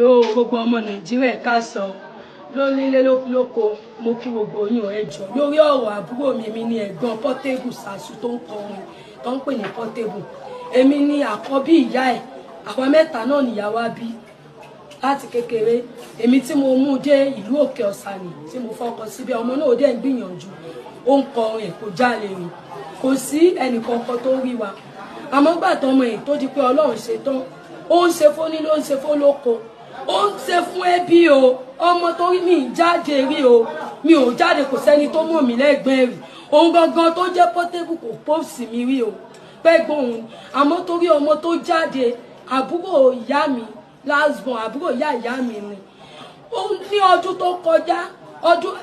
Yóò gbogbo ọmọ Nàìjíríà, káàsán lónílé lóko. Mo kí gbogbo yín. Ẹ jọ̀ọ́, lórí ọ̀rọ̀ àbúrò mi, mi ní ẹ̀gbọ́n Portable Sasu tó ń kọrin, tó ń pè ní Portable. Èmi ní àkọ́bí ìyá ẹ̀. Àwọn mẹ́ta náà nìyá wa bí láti kékeré. Èmi tí mo mú dé ìlú Òkè Ọ̀sànì tí mo fọkọ síbẹ̀, ọmọ náà ó dẹ̀ ń gbìyànjú, ó ń kọrin ẹ̀, kò jalè rìn, kò sí ẹnìkankan tó rí wa. Àmọ́ gbà tọmọ ẹ̀ tó di pé Ọlọ́run ṣe tán, ó ń ṣe fóní ló ń ṣe fólóko, ó ń ṣe fún ẹbí o. Ọmọ tó rí mi jáde rí o, mi ò jáde, kò sẹ́ni tó mọ̀ mí lẹ́gbẹ̀ẹ́ rí. Òun gangan tó jẹ́ Portable kò post mi rí o pẹ́ gbóhùn. Àmọ́ torí ọmọ tó jáde, àbúrò ìyá mi, last born, àbúrò ìyá ìyá mi ni. Ó ní ọdún tó kọjá,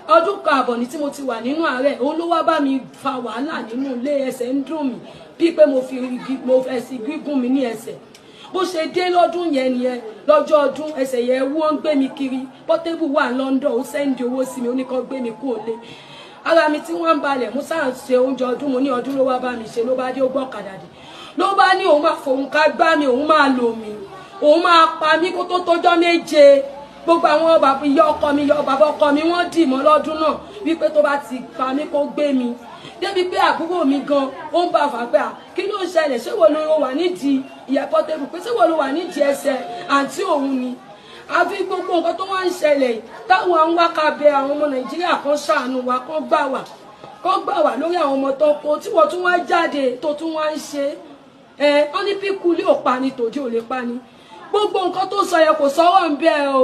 ọdún kan àbọ̀ ní tí mo ti wà nínú àárẹ̀, òun ló wá bá mi fa wàhálà nínú ilé. Ẹsẹ̀ ń dùn mí bíi pé mo fi igi, mo fẹsẹ̀ gígùn mi ní ẹsẹ̀. Bó ṣe dé lọ́dún yẹn nìyẹn. Lọ́jọ́ ọdún, ẹsẹ̀ yẹn wú, wọ́n ń gbé mi kiri. Portable wà London, ó send owó sí mi, ó ní kó gbé mi kúrò lé. Ara mi tí wọ́n ń balẹ̀, mo sáà ń ṣe oúnjẹ ọdún. Mo ní ọdún ló wá bá mi ṣe. Ló bá dé, ó gbọ́kadà dé, ló bá ní òun máa fòun ká gbá mi, òun máa lò mí, òun máa pa mí kó tó tọ́jọ́ 7. Gbogbo àwọn bàbá, ìyá ọkọ mi, ìyá bàbá ọkọ mi, wọ́n dì mọ́ lọ́dún náà wípé tó bá ti pa mí, kó gbé mi. Débi pé àbúrò mi gan ó ń bá fà pé à, kí ló ń ṣẹlẹ̀? Ṣé wo ló wà nídìí ìyá Portable, pé ṣé wo ló wà nídìí ẹsẹ̀ àǹtí òun ni? Àfi gbogbo nǹkan tó wá ń ṣẹlẹ̀ táwọn àwọn wákà bẹ àwọn ọmọ Nàìjíríà kan ṣàánú wa, kan gbà wá, kan gbà wá lórí àwọn ọmọ tó kó tí wọ́n tún wá jáde tó tún wá ń ṣe ẹ. Wọ́n ní píkú lé ò pa ni, tòdí ò lè pa ni. Gbogbo nǹkan tó sọ yẹn, kò sọ́wọ́ ń bẹ́ẹ̀ o.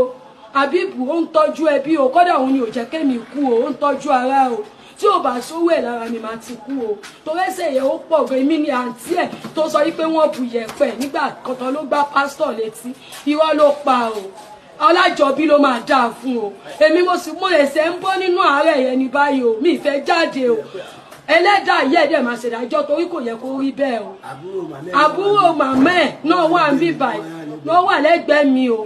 Àbíbù ó ń tọ́jú ẹbí o. Kódà òun ni ò jẹ́ kémi kú o. Ó ń tọ́jú ara o. Tí ò bá sówó ẹ̀ lára mi, máa ti kú o, torí ẹsẹ̀ yẹn ó pọ̀ gan. Èmi ni àǹtí ẹ̀ tó sọ wípé wọ́n bu yẹ̀pẹ̀ nígbà kọ̀tàn ló gbá pásítọ̀ létí. Irọ́ ló pa o. Ọlájọbí ló máa dáa fún o. Èmi mo sì mú ẹsẹ̀ ń bọ́ nínú àárẹ̀ yẹn ní báyìí o. Mi ì fẹ́ jáde o. Ẹlẹ́dàá yẹ́ ẹ̀dẹ̀ máa ṣèdájọ́, torí kò yẹ kó rí bẹ́ẹ̀ o. Àbúrò màmá ẹ̀ náà wà ń bí báyìí, náà wà lẹ́gbẹ̀ẹ́ mi o.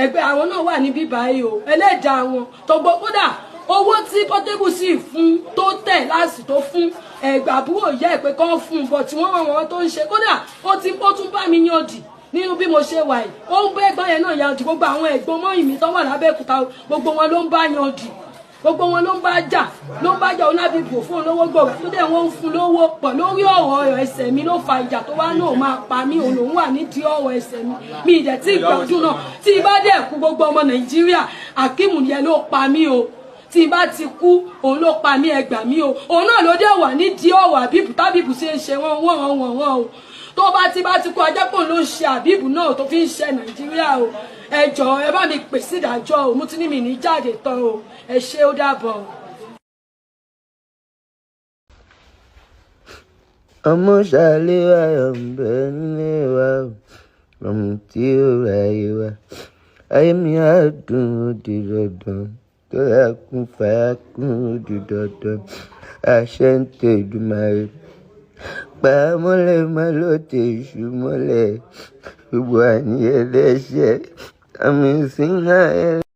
Ẹgbẹ́ àwọn náà wà níbí báyìí o. Ẹlẹ́dàá wọn tó gbọ́. Kódà owó tí Portable sì fún tó tẹ̀ láàsì tó fún ẹgbẹ́ àbúrò yẹ́ ẹ̀ pé kán fún un bọ̀ tí wọ́n wọ́n tó ń ṣe. Kódà ó ti ó tún bá mi yàn dì nínú bí mo ṣe wà yìí. Ó ń bẹ́ ẹ̀gbọ́n yẹn náà yàn dì. Gbogbo àwọn ẹ̀gbọ́n mọ́yìn mi tó wà lábẹ́òkúta, gbogbo wọn ló ń bá yàn dì, gbogbo wọn ló ń bá jà, ló ń bá jà. Onábìbò fún olówó gbòòrò tó dẹ̀ wọ́n ń fún lówó pọ̀. Lórí ọ̀rọ̀ ẹsẹ̀ mi ló fa ìjà tó wá náà máa pa mí. Òun lòún wà nídìí ọ̀rọ̀ ẹsẹ̀ mi. Mi ìdẹ̀ tí ìgbàdún náà tí ibà dẹ̀ kú, gbogbo ọmọ Nàìjíríà, Akeem yẹn ló pa mí o. Tí ibà ti kú, òun ló pa mí. Ẹ gbà mí o. Òun náà ló dẹ̀ wà nídìí ọ̀rọ̀ Àbíbù tábìbù ṣe ń ṣe wọ́n wọ́n wọ́n wọ́n o. Tó bá ti kú, ajẹ́pọ̀ ló ń ṣe Àbíbù náà tó fi ń ṣe Nàìjíríà o. Ẹ jọ̀ọ́, ẹ bá mi pè sí ìdájọ́ o. Mo ti ní mi ní jáde tán o. Ẹ ṣé, ó dàbọ̀ o. Ọmọ ṣàlẹ́wà ọ̀nbẹ nílé wa o, ọmọ tí ó ra ìwà ayé mi á dùn, ó di dandan tó yà kún fàyà kún, ó di dandan. Àṣẹ ń tẹ Èdùmàrè pa mọ́lẹ̀ má ló tẹ èṣù mọ́lẹ̀, gbogbo àníyàn ẹlẹ́ṣẹ̀ àmì sínú ẹ̀.